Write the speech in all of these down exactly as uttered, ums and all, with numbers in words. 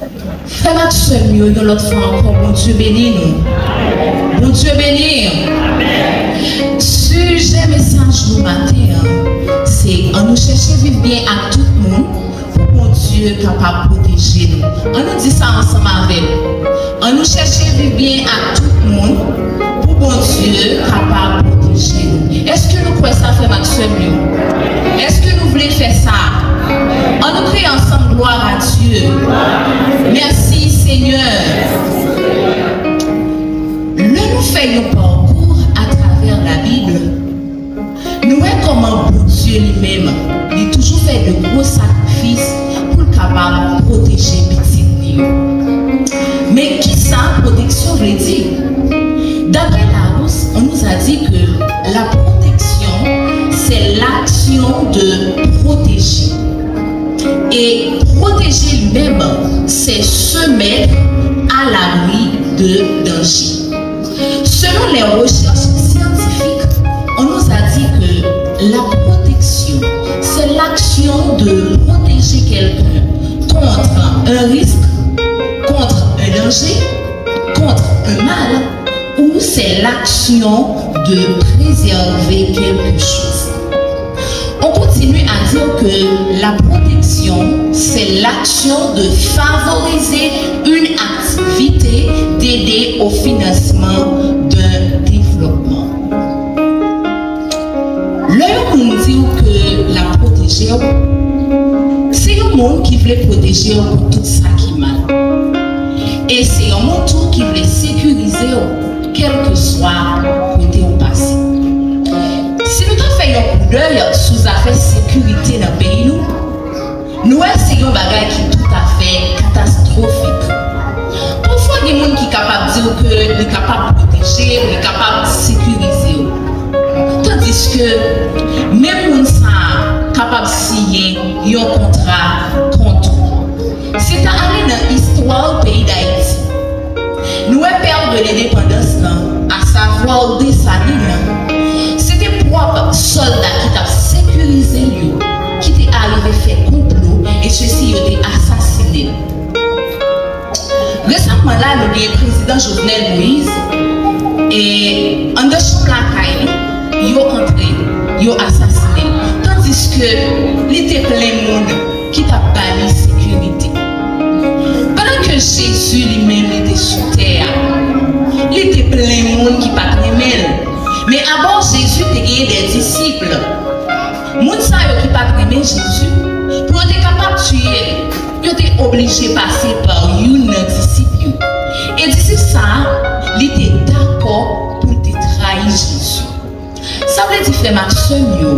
Frè m ak sè m yo, yon lòt fwa ankò, Bondye beni nou. Bondye beni. Sijè mesaj nou maten an, se ann nou chèche viv byen ak tout moun pou Bondye kapab pwoteje nou. Ann nou di sa ansanm avè m. Ann nou chèche viv byen ak tout moun pou Bondye kapab pwoteje nou. Èske nou kwè sa, frè m ak sè m yo? Èske nou vle fè sa? Ann nou kriye ansanm, glwa a Dye. Mèsi, Senyè. Lè nou fè yon pakou atravè Labib, nou wè kòman Bondye li menm, li toujou fè de gwo sakrifis pou l kapab pwoteje pitit li yo. Men kisa pwoteksyon vle di? D'après Larousse, on nous a dit que la protection, c'est l'action de protéger. Et protéger lui-même, c'est se mettre à l'abri de danger. Selon les recherches scientifiques, on nous a dit que la protection, c'est l'action de protéger quelqu'un contre un risque, contre un danger, contre un mal, ou c'est l'action de préserver quelque chose. On continue à dire que la protection, c'est l'action de favoriser une activité, d'aider au financement d'un développement. Lè yon moun di w ke l ap pwoteje w, se yon moun ki vle pwoteje w kont tout sa ki mal. E se yon moun tou ki vle sekirize w, kèlkeswa kote w pase. Si nou ta fè yon koudèy sou zafè sekirite nan peyi nou, nou wè se yon bagay ki toutafè katastwofik. Pafwa, gen moun ki kapab di w ke li kapab pwoteje w, li kapab sekirize w. Tandiske, menm moun sa a kapab siyen yon kontra kont ou. Si ta ale nan istwa peyi Dayiti, nou wè pè de lendepandans lan, asavwa Desalin, se te pwòp sòlda ki t ap sekirize l yo ki te arive fè konplo, e sesi yo te asasinen l. Resaman la, nou gen prezidan Jovenel Moïse, e anndan chanm lakay li, yo antre, yo asasinen l. Tandiske li te plen moun ki t ap ba li sekirite. Pandan ke Jezi li menm li te sou tè a, li te plen moun ki pa t renmen l. Men abò Jezi te genyen de disip. Moun sa yo ki pa t renmen Jezi, pou yo te kapab tiye l, yo te oblije pase pa youn nan disip yo. E disip sa a, li te dakò pou l te trayi Jezi. Sa vle di, frè m ak sè m yo,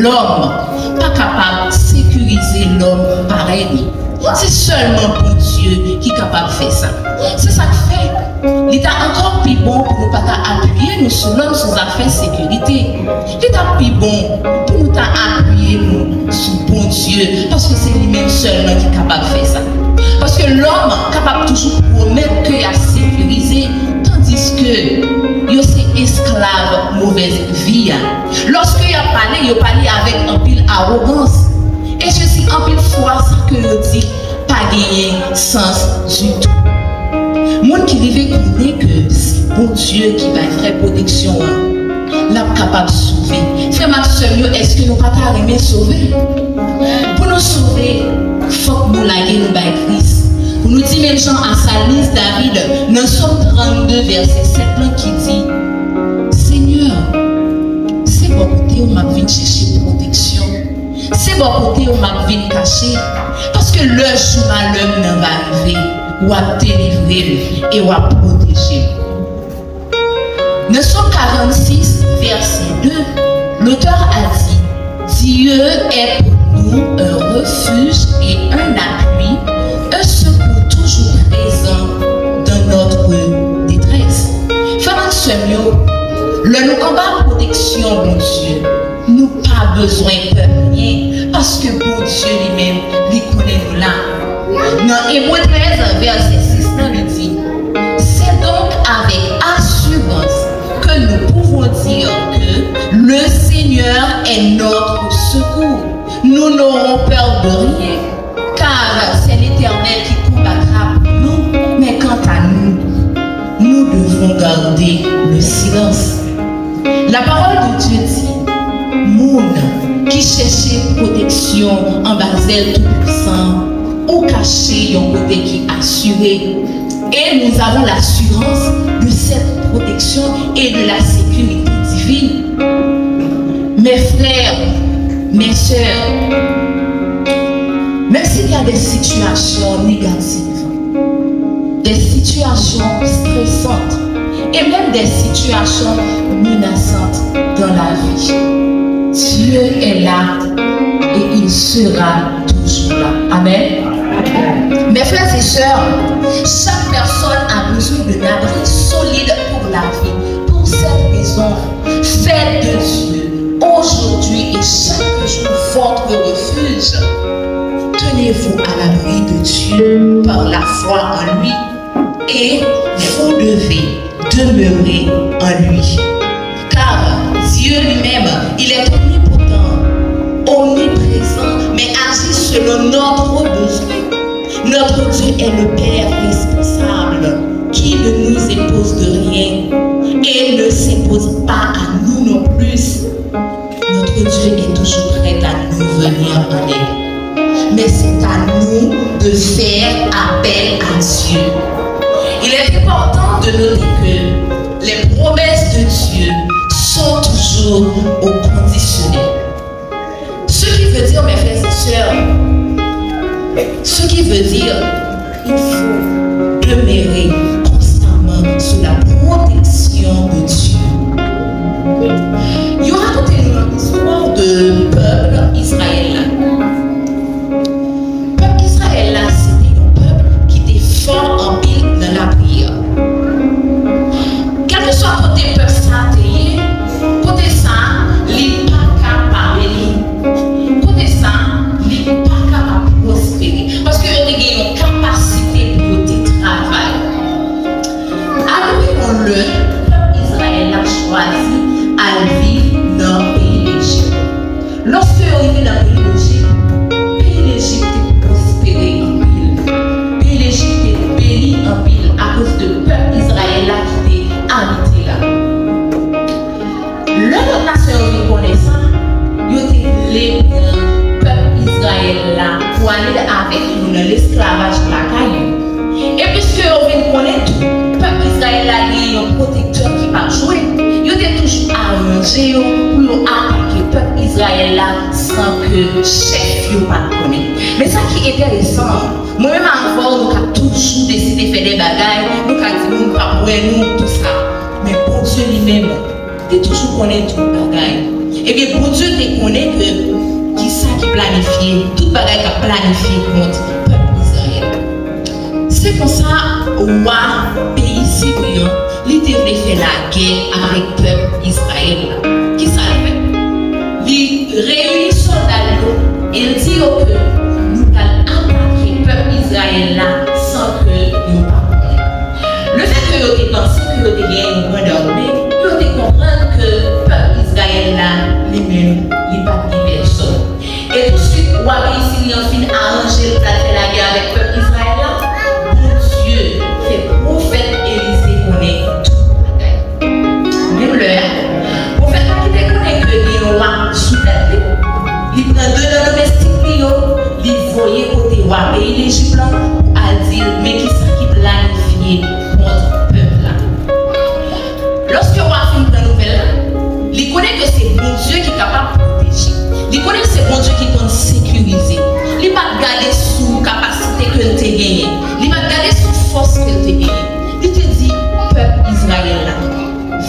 lòm pa kapab sekirize lòm parèy li. Se sèlman Bondye ki kapab fè sa. Se sa k fè, li ta ankò pi bon pou nou pa ta apiye nou sou lòm sou zafè sekirite. Li ta pi bon pou nou ta apiye nou sou Bondye, paske se li menm sèlman ki kapab fè sa. Paske lòm kapab toujou pwomèt ke y ap sekirize, tandiske yo se esklav movèz vi a. Lòske y ap pale, yo pale avèk anpil awogans. E sesi anpil fwa, sa ke yo di pa genyen sans ditou. Moun ki rive konnen ke se Bondye ki bay vrè pwoteksyon an, l ap kapab sove. Frè m ak sè m yo, èske nou pa ta renmen sove? Pou nou sove, fòk nou lage nou bay Kris. Pou nou di menm jan a salmis David nan Sòm trannde, vèsè sèt lan ki di, Senyè, se bò kote w m ap vin chèche pwoteksyon. Se bò kote w m ap vin kache. Paske lè jou malè m nan va rive, w ap delivre m e w ap pwoteje m. Nan Sòm karannsis, vèsè de, lotè a di, Dieu est pour nous un refuge et un appui, un secours toujours présent dans notre détresse. Frè m ak sè m yo, lè nou anba pwoteksyon Bondye, nou pa bezwen pè anyen, paske Bondye li menm, li konnen nou la. Nan Ebre trèz, vèsè sis lan, li di, C'est donc avec assurance que nous pouvons dire que le Seigneur est notre secours. Nous n'aurons peur de rien, car c'est l'Éternel qui combattra Le silence. La parole de Dieu dit, moun ki chèche pwoteksyon anba zèl Toupisan, ou kache yon kote ki asire. Et nous avons l'assurance de cette protection et de la sécurité divine. Mes frères, mes sœurs, même s'il y a des situations négatives, des situations stressantes et même des situations menaçantes dans la vie, Dieu est là et il sera toujours là. Amen. Mes frères et sœurs, chaque personne a besoin d'un abri solide pour la vie. Pour cette raison, faites de Dieu aujourd'hui et chaque jour votre refuge. Tenez-vous à l'abri de Dieu par la foi en lui et vous devez demeurer en lui. Car Dieu lui-même, il est omnipotent, omniprésent, mais agit selon notre besoin. Notre Dieu est le Père responsable qui ne nous impose de rien et ne s'impose pas à nous non plus. Notre Dieu est toujours prêt à nous venir en aide. Mais c'est à nous de faire appel à Dieu. Il est important de noter que les promesses de Dieu sont toujours au conditionnel. Ce qui veut dire, mes frères et sœurs, ce qui veut dire, il faut demeurer constamment sous la protection de Dieu. Yo rakonte nou yon istwa de pèp Izrayèl la. Pèp Izrayèl la, se te yon pèp ki te fò anpil nan lapriyè. Kèlkeswa kote pèp sa te ye, kote sa, li pa ka pa beni. Kote sa, li pa ka pa pwospere. Paske yo te gen yon kapasite pou yo te travay. Arive yon lè, pèp Izrayèl la chwazi al viv nan peyi Lejip. Lòske yo rive nan peyi Lejip, peyi Lejip te pwospere anpil. Peyi Lejip te beni anpil akoz de pèp Izrayèl la ki te abite la. Lè lòt nasyon yo vin konnen sa, yo te vle pran pèp Izrayèl la pou ale avèk yo nan lesklavaj lakay yo. E piske yo vin konnen tou, pèp Izrayèl la gen yon pwotektè ki p ap jwe, yo te toujou aranje yo pou yo atake pèp Izrayèl la san ke chèf yo pa t konnen. Men sa ki enteresan an, mwen menm avè w, nou ka toujou deside fè de bagay, nou ka di moun p ap wè nou, tou sa. Men Bondye li menm, te toujou konnen tout bagay. Ebyen, Bondye te konnen ke kisa ki planifye, tout bagay k ap planifye kont pèp Izrayèl. Se konsa, wa peyi Siri an, li te vle fè lagè avèk pèp Izrayèl la. Kisa l fè? Li reyini sòlda l yo e l di yo ke nou pral atake pèp Izrayèl la san ke yo pa konnen. Lefètke yo te panse ke yo te genyen yon grande armée, yo te konprann ke pèp Izrayèl la, li menm, li pa t gen pèsòn. E touswit, wa peyi Siri an fin aranje l pou l al fè lagè avèk pèp Izrayèl la, Bondye fè pwofèt Elize konnen tout bagay. Menm lè a, pwofèt la ki te konnen ke gen yon wa sou tèt li, li pran de nan domestik li yo, li voye kote wa peyi Lejip lan pou al di l men kisa ki planifye kont pèp la. Lòske wa fin pran nouvèl la, li konnen ke se Bondye ki kapab pwoteje. Li konnen ke se Bondye ki konn sekirize. Li pa t gade sou kapasite ke l te genyen. Li pa t gade sou fòs ke l te genyen. Li te di pèp Izrayèl la,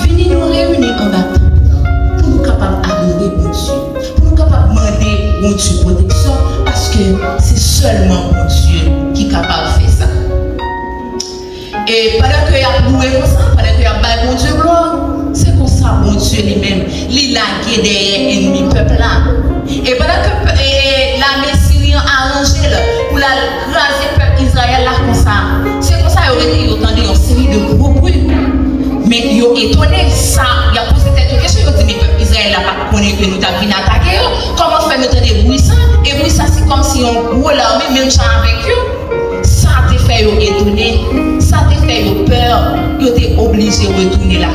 vini nou reyini anba tant lan pou nou kapab adore Bondye, pou nou kapab mande Bondye pwoteksyon, paske se sèlman Bondye ki kapab fè sa. E pandan ke y ap louwe konsa, pandan ke y ap bay Bondye glwa, se konsa Bondye li menm, li lage dèyè ènmi pèp la. E pandan ke p- e, e, lame siryen an aranje l pou l al kraze pèp Izrayèl la konsa, se konsa yo rete, yo tande yon seri de gwo bri. Men yo etone, sa, y ap poze tèt yo kesyon, yo di, men pèp Izrayèl la pa t konnen ke nou t ap vin atake yo? Kòman fè nou tande bri sa? E bri sa, se kòmsi yon gwo lame menm jan avèk yo. Sa te fè yo etone, sa te fè yo pè, yo te oblije retounen la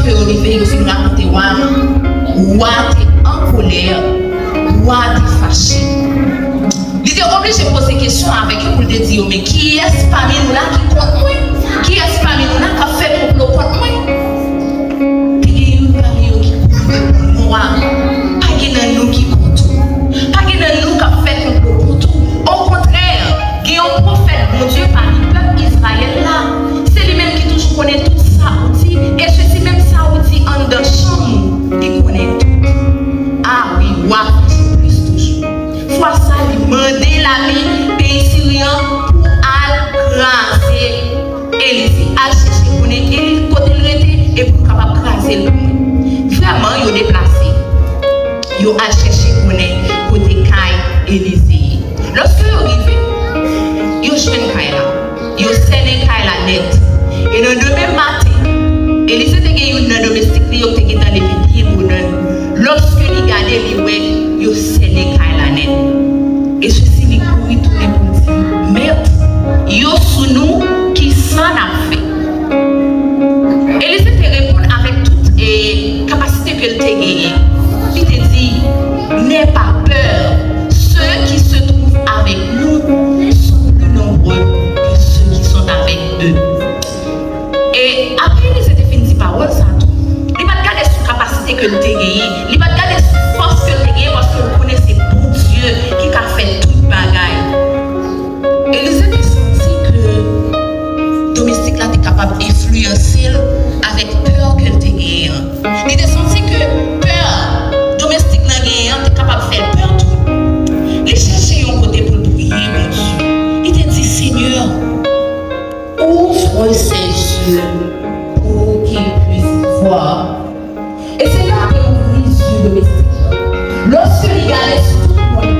Yo rive, yo fin rakonte wa a. Wa a te an kolè, wa a te fache. Li te oblije poze kesyon avèk yo pou l te di yo, men kiyès pami nou la ki kont mwen? Kiyès pami nou la k ap fè konplo kont mwen? Te gen youn pami yo ki kouri reponn, non, wa, pa gen nan nou ki kont ou. Pa gen nan nou k ap fè konplo kont ou. Okontrè, gen yon pwofèt Bondye pami pèp Izrayèl la. Se li menm ki toujou konnen tout sa ou di, e jodi menm sa ou di anndan chanm ou, li konnen tout. A wi, wa fache plis toujou. Fwa sa, li mande lame peyi Siri an pou al kraze Elize. Al chèche konnen Eli-, kote l rete e pou l kapab kraze l pou mwen. Vrèman, yo deplase. Yo al chèche konnen kote kay Elize ye. Lòske yo rive, yo jwenn kay la. Yo sènen kay la nèt. E nan demen maten, Elize te gen youn nan domestik li yo ki te gentan leve byen bonè. Lòske li gade, li wè yo sènen kay la nèt. E sesi li kouri tounen pou l di, Mèt, yo sou nou, kisa n ap fè? Elize te reponn avèk tout, e, kapasite ke l te genyen. Li te di, N'aie pas peur, ceux qui se trouvent avec nous sont plus nombreux que ceux qui sont avec eux. E apre Elize te fin di pawòl sa tou, li pa t gade sou kapasite ke l te genyen, li pa t gade sou fòs ke l te genyen, paske l konnen se Bondye ki ka fè tout bagay. Elize te santi ke domestik la te kapab enfliyanse l avèk pè ke l te genyen an. Li te santi ke pè domestik lan genyen an te kapab fè l pè tou. Li chèche yon kote pou l priye Bondye. Li te di, Senyè, ouvre ses yeux pour qu'il puisse voir. E Senyè a te ouvri zye domestik lan. Lòske li gade sou tout mòn yo,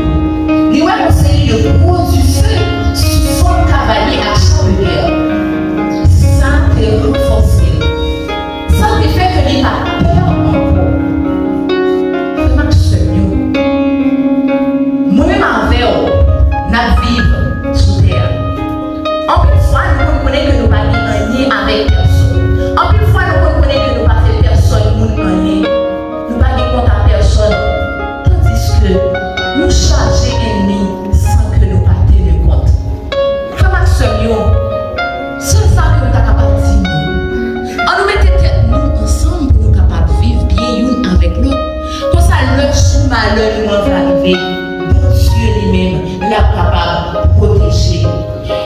li wè yon seri de gwo dife sou fòm kavalye ak cha de gè. Sa te ranfòse l. Sa te fè ke li pa t pè ankò. Frè m ak sè m yo, mwen menm avè w, n ap viv sou tè a. Anpil fwa, nou konn konnen ke nou pa gen anyen avèk pèsòn. Anpil fwa, nou konn konnen ke nou pa fè pèsòn moun anyen. Nou pa gen kont a pèsòn. Tandiske nou chaje ènmi san ke nou pa teni kont. Frè m ak sè m yo, sèl sa ke m ta kapab di nou, ann nou mete tèt nou ansanm pou nou kapab viv byen youn avèk lòt. Konsa, lè jou malè nou an va rive, Bondye li menm, l ap kapab pwoteje nou.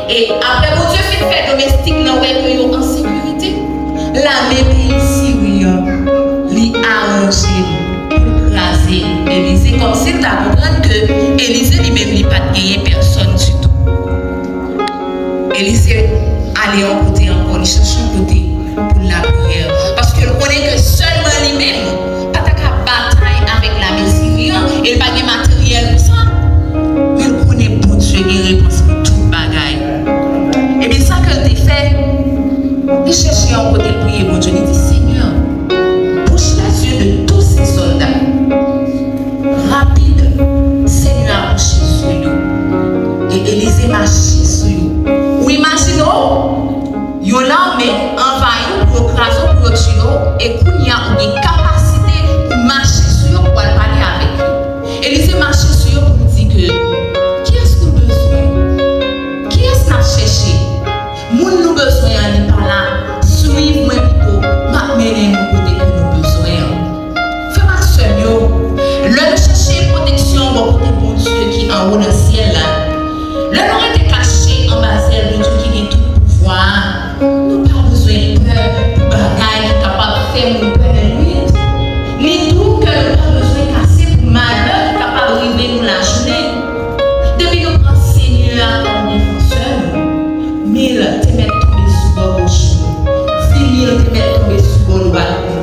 E apre Bondye fin fè domestik lan wè ke yo an sekirite, lame peyi Siri an, li aranje l pou l kraze Elize, kòmsi l ta konprann ke Elize li menm li pa t genyen pèsòn ditou. Elize ale yon kote ankò, li chèche yon kote pou lapriyè. Paske l konnen ke sèlman li menm pa ta ka batay avèk lame Siri an, e l pa gen materyèl pou sa. Men l konnen Bondye gen repons pou tout bagay. Ebyen, sa ke l te fè, li chèche yon kote l priye Bondye, li di, Senyè, bouche les yeux de tous ces soldats. Rapid, Senyè a bouche zye yo. E Elize mache sou yo. Ou imajine w, yon lame anvayi w pou yo kraze w, pou yo tiye w, e kounye a ou gen kapasite pou mache sou yo, pou al pale avèk yo. Elize mache sou yo pou l di ke, kiyès nou bezwen? Kiyès n ap chèche? Moun nou bezwen an, li pa la. Swiv mwen pito, m ap mennen nou kote ke nou bezwen an. Frè m ak sè m yo, lè nou chèche pwoteksyon bò kote Bondye ki anwo nan syèl la, lè nou rete kache anba zèl Bondye ki gen tout pouvwa a, nou pa bezwen pè pou bagay ki kapab fè moun pè nan nwit, ni tou kè nou pa bezwen kase pou malè ki kapab rive nou lajounen. Depi nou pran Senyè a kòm defansè nou, mil te mèt tonbe sou bò goch nou, di mil te mèt tonbe sou bò dwat nou,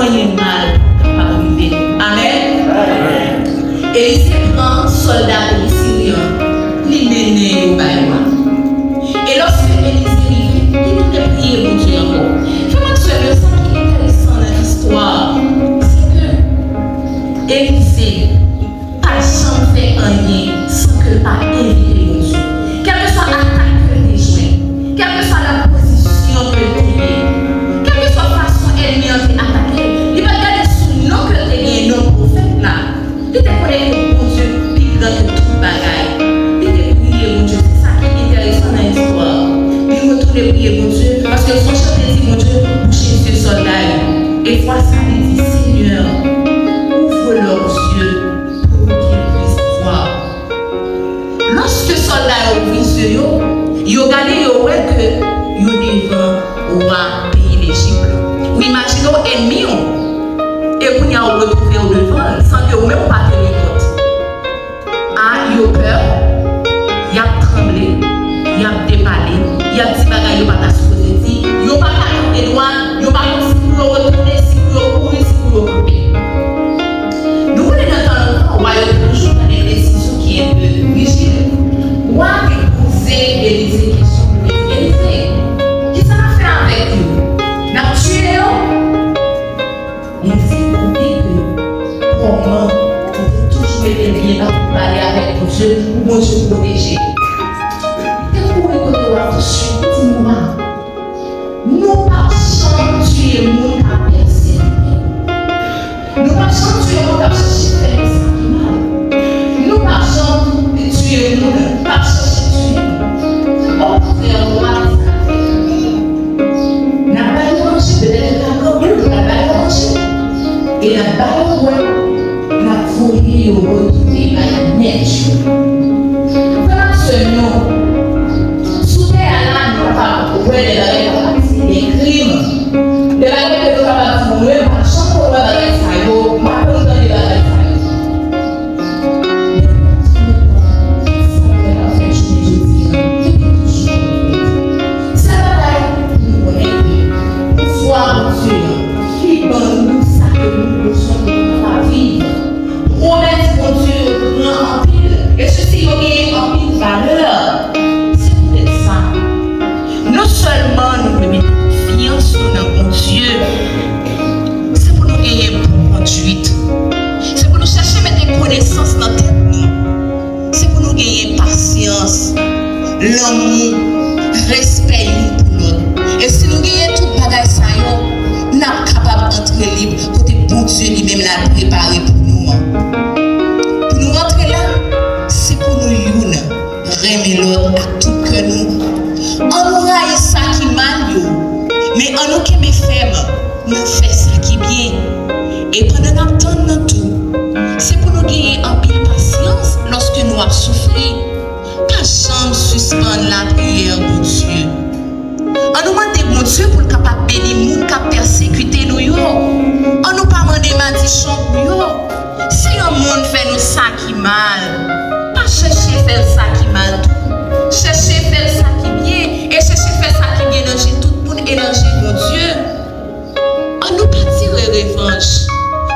anyen mal p ap kapab rive nou. Amèn. Amèn. Elize pran sòlda peyi Siri an, li mennen yo bay wa. E lòske Elize rive, li tounen priye Bondye ankò. Frè m ak sè m yo, sa ki enteresan nan istwa a, se ke Elize pa janm fè anyen san ke l pa envite Bondye. Kèlkeswa atak ke l te jwenn, kèlkeswa nan pozisyon ke l te ye, kèlkeswa fason ènmi an te atake Bondye pi gran ke tout bagay. Li te priye Bondye. Se sa ki enteresan nan istwa a. Li retounen priye Bondye, paske l fè chante di Bondye bouche zye sòlda yo. E fwa sa, li di, Seigneur, ouvre leurs yeux pour qu'ils puissent voir. Lòske sòlda yo ouvri zye yo, yo gade, yo wè ke yo devan wa peyi Lejip la. Ou imajine w, ènmi w, e kounye a ou retwouve w devan l, san ke ou menm ou pa te rekont. A, yo pè, y ap tranble, y ap depale, y ap di bagay yo pa ta sipoze di, yo pa ka kanpe dwat, yo pa konn si pou yo retounen, si pou yo kouri, si pou yo kanpe. Nou konnen nan tan lontan, wa yo te toujou pran de desizyon ki enpe rijid. Wa te poze Elize kesyon pou li di, Elize, kisa n ap fè avèk yo? N ap tiye yo? Elize konnen ke kòman li te toujou mete l byen ba pou pale avèk Bondye, pou Bondye pwoteje l. Li te kouri kote wa tousuit, li di, Wa, nou p ap janm tiye moun k ap pèsekite nou. Nou p ap janm tiye moun k ap chèche fè nou sa ki mal. Nou p ap janm tiye moun k ap chèche tiye nou. Okontrè, nou ap di sa. N ap ba yo manje, petèt yo ta granmoun, n ap ba yo manje. E n ap ba yo bwè, n ap voye yo retounen bay nèg yo. Frè ak sè m yo, sou tè a la, nou kapab wè de bagay k ap pase, de krim. De bagay ke nou kapab di, mwen menm, m pa janm konn wè bagay sa yo, m pa konn tande bagay sa yo. Depi tout tan, sa Bondye ap fè jounen jodi a, li te toujou konn fèt. Sèl bagay pou nou konnen ke pouvwa Bondye a ki ban nou sa ke nou bezwen pou nou kapab viv. Pwomès Bondye yo gran anpil, e sesi yo genyen anpil valè. Se poutèt sa, non sèlman nou dwe mete konfyans nou nan Bondye, se pou nou genyen bon konduit. Se pou nou chèche mete konesans nan tèt nou. Se pou nou genyen pasyans, lanmou, respè youn pou lòt. E si nou genyen tout bagay sa yo, n ap kapab antre lib kote Bondye li menm l al prepare pou nou an. Pou nou antre la, se pou nou youn renmen lòt ak tout kè nou. Ann nou rayi sa ki mal yo, men ann nou kenbe fèm nan fè sa ki byen. E pandan n ap tann nan tou, se pou nou genyen anpil pasyans lòske nou ap soufri. Pa janm sispann lapriyè Bondye. Ann nou mande Bondye pou l kapab beni moun k ap pèsekite nou yo. Ann nou pa mande madichon pou yo. Si yon moun fè nou sa ki mal, pa chèche fè l sa ki mal tou. Chèche fè l sa ki byen, e chèche fè sa ki byen nan je tout moun e nan je Bondye. Ann nou pa tire revanj,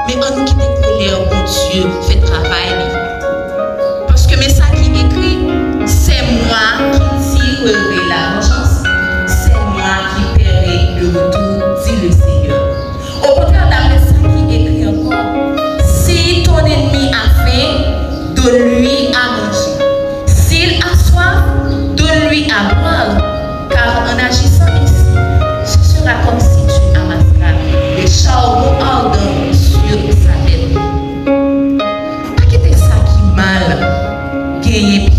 men ann nou kite kolè Bondye fè travay li. Paske men sa ki ekri, c'est moi qui tirerai la vengeance, c'est moi qui paierai le retour, dit le Seigneur. Okontrè, daprè sa ki ekri ankò, si ton ennemi a faim, donne-lui à manger. S'il a soif, donne-lui à boire, car en agissant ainsi, ce sera comme si tu amasseras des charbons ardents sur sa tête. Pa kite sa ki mal genyen